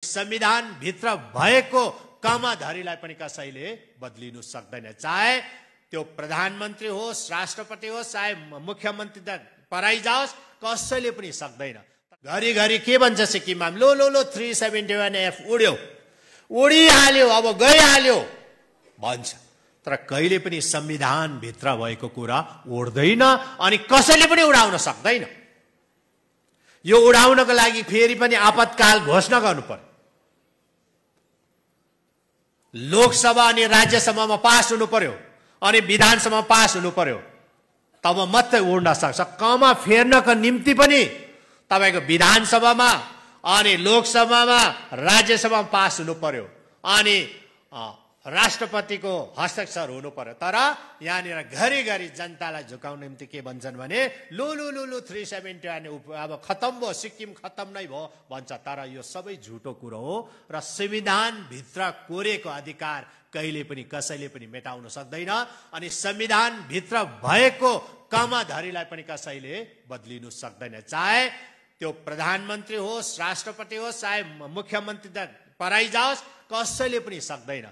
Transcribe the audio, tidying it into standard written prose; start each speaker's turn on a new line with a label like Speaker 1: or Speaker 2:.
Speaker 1: संविधान भित्र भएको कमाधरीलाई पनि कसैले बदलिनु सक्दैन। चाहे त्यो प्रधानमन्त्री होस्, राष्ट्रपति होस्, चाहे मुख्यमन्त्री पराइ जाओस्, कसैले पनि सक्दैन। घरिघरि के भन्छ सिक्किममा, लो लो लो 371F उड्यो, उडिहाल्यो, अब गइहाल्यो भन्छ। तर कहिले पनि संविधान भित्र भएको कुरा उड्दैन अनि कसैले पनि उडाउन सक्दैन। यो उडाउनको लागि फेरि पनि आपतकाल घोषणा गर्नु पर्यो। लोकसभा अनि राज्यसभामा पास हुनु पर्यो अनि विधानसभामा पास हुनु पर्यो, तब मात्रै उड्न सक्छ। कमा फेर्नको निम्ति पनि तपाईको विधानसभामा अनि लोकसभामा राज्यसभामा पास हुनु पर्यो अनि राष्ट्रपतिको हस्ताक्षर हुनु पर्यो। तर यहाँनिर घरिघरि जनतालाई झुकाउने निम्ति के भन्छन् भने लो लो लो लो 371 अब खतम भयो, सिक्किम खतम नै भयो भन्छ। तर यो सबै झुटो कुरो हो र संविधान भित्र कोरेको अधिकार कहिले पनि कसैले पनि मेटाउन सक्दैन अनि संविधान भित्र भएको कमाधरीलाई पनि कसैले बदलिनु सक्दैन। चाहे त्यो प्रधानमन्त्री होस्, राष्ट्रपति होस्, चाहे मुख्यमन्त्री पराइ जाओस्, कसैले पनि सक्दैन।